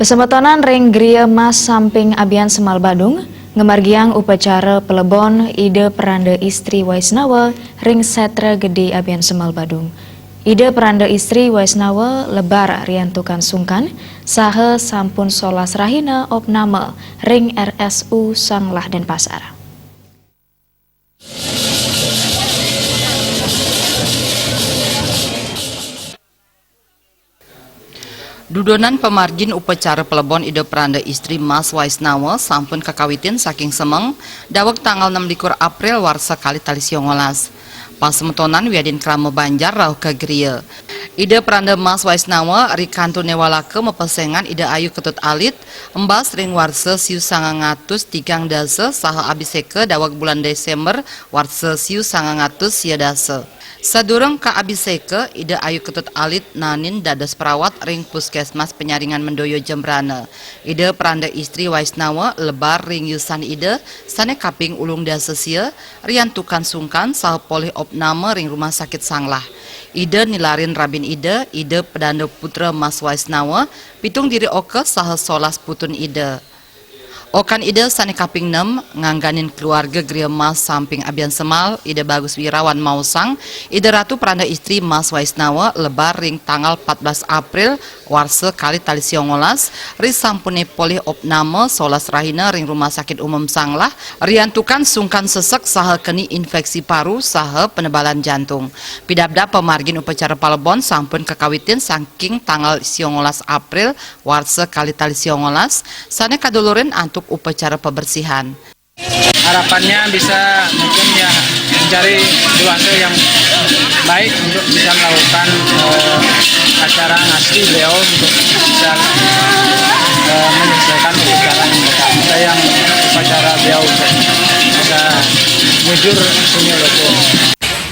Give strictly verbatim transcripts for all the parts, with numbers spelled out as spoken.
Pasemetonan ring Griya Mas Samping Abiansemal Badung ngamargiang upacara palebon Ida Peranda Istri Waisnawa ring Setra Gede Abiansemal Badung. Ida Peranda Istri Waisnawa lebar riantukan sungkan saha sampun solas rahina opname ring R S U Sanglah Denpasar. Dudonan pamargin upacara palebon Ida Peranda Istri Mas Waisnawa sampun kakawitin saking semeng, daweg tanggal enam likur April warsa kalih tali sia ngolas. Pasemetonan wiadin krama banjar rauh ka griya. Ida Peranda Mas Waisnawa ri kantun newalaka mapesengan Ida Ayu Ketut Alit, embas ring warsa siu sangang atus tigang dasa saha abiseka daweg bulan Desember warsa siu sangang atus sia dasa. Sadurung kaabiseka, Ida Ayu Ketut Alit naenin dados perawat ring Puskesmas Penyaringan Mendoyo Jembrana. Ida Peranda Istri Waisnawa lebar ring yusan Ida sane kaping ulung dasa sia, riantukan sungkan saha polih opname ring Rumah Sakit Sanglah. Ida nilarin rabin Ida, Ida Pedanda Putra Mas Waisnawa, pitung diri oka saha solas putun Ida. Okan Ida sane kaping nem, ngangganin keluarga Griya Mas Samping Abiansemal, Ida Bagus Wirawan maosang, Ida Ratu Peranda Istri Mas Waisnawa lebar ring tanggal empat belas April warsa kalih tali sia ngolas, risampune polih opname solas rahina ring Rumah Sakit Umum Sanglah, riantukan sungkan sesek saha keni infeksi paru saha penebalan jantung. Pidabdab pamargin upacara palebon sampun kakawitin saking tanggal sia ngolas April warsa kalih tali sia ngolas, sane kadulurin antuk upacara pabersihan. Harapannya bisa mungkin ya mencari dewasa yang baik untuk bisa melakukan, eh, acara ngasti beliau untuk bisa, eh, menyelesaikan upacara yang, yang upacara beliau untuk bisa mujur sunyi loko.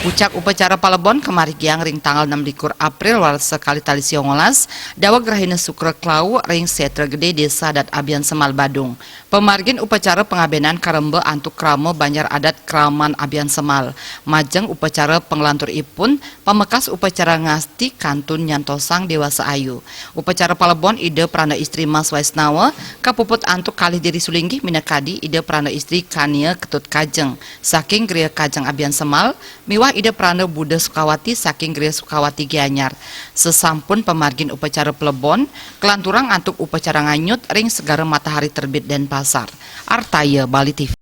Pucak upacara palebon kamargiang ring tanggal enam likur April warsa kalih tali sia ngolas, daweg rahina Sukra Klau ring Setra Gede Desa Adat Abiansemal Badung. Pamargin upacara pangabenan karemba antuk krama banjar adat Kraman Abiansemal. Majeng upacara panglanturipun, pamekas upacara ngasti kantun nyantosang dewasa ayu. Upacara palebon Ida Peranda Istri Mas Waisnawa kapuput antuk kalih diri sulinggih minakadi Ida Peranda Istri Kania Ketut Kajeng saking Griya Kajeng Abiansemal, miwah Ida Peranda Buda Sukawati saking Griya Sukawati Gianyar. Sesampun pamargin upacara palebon, kalanturang antuk upacara nganyut ring Segara Matahari Terbit Denpasar. Artaya, Bali T V.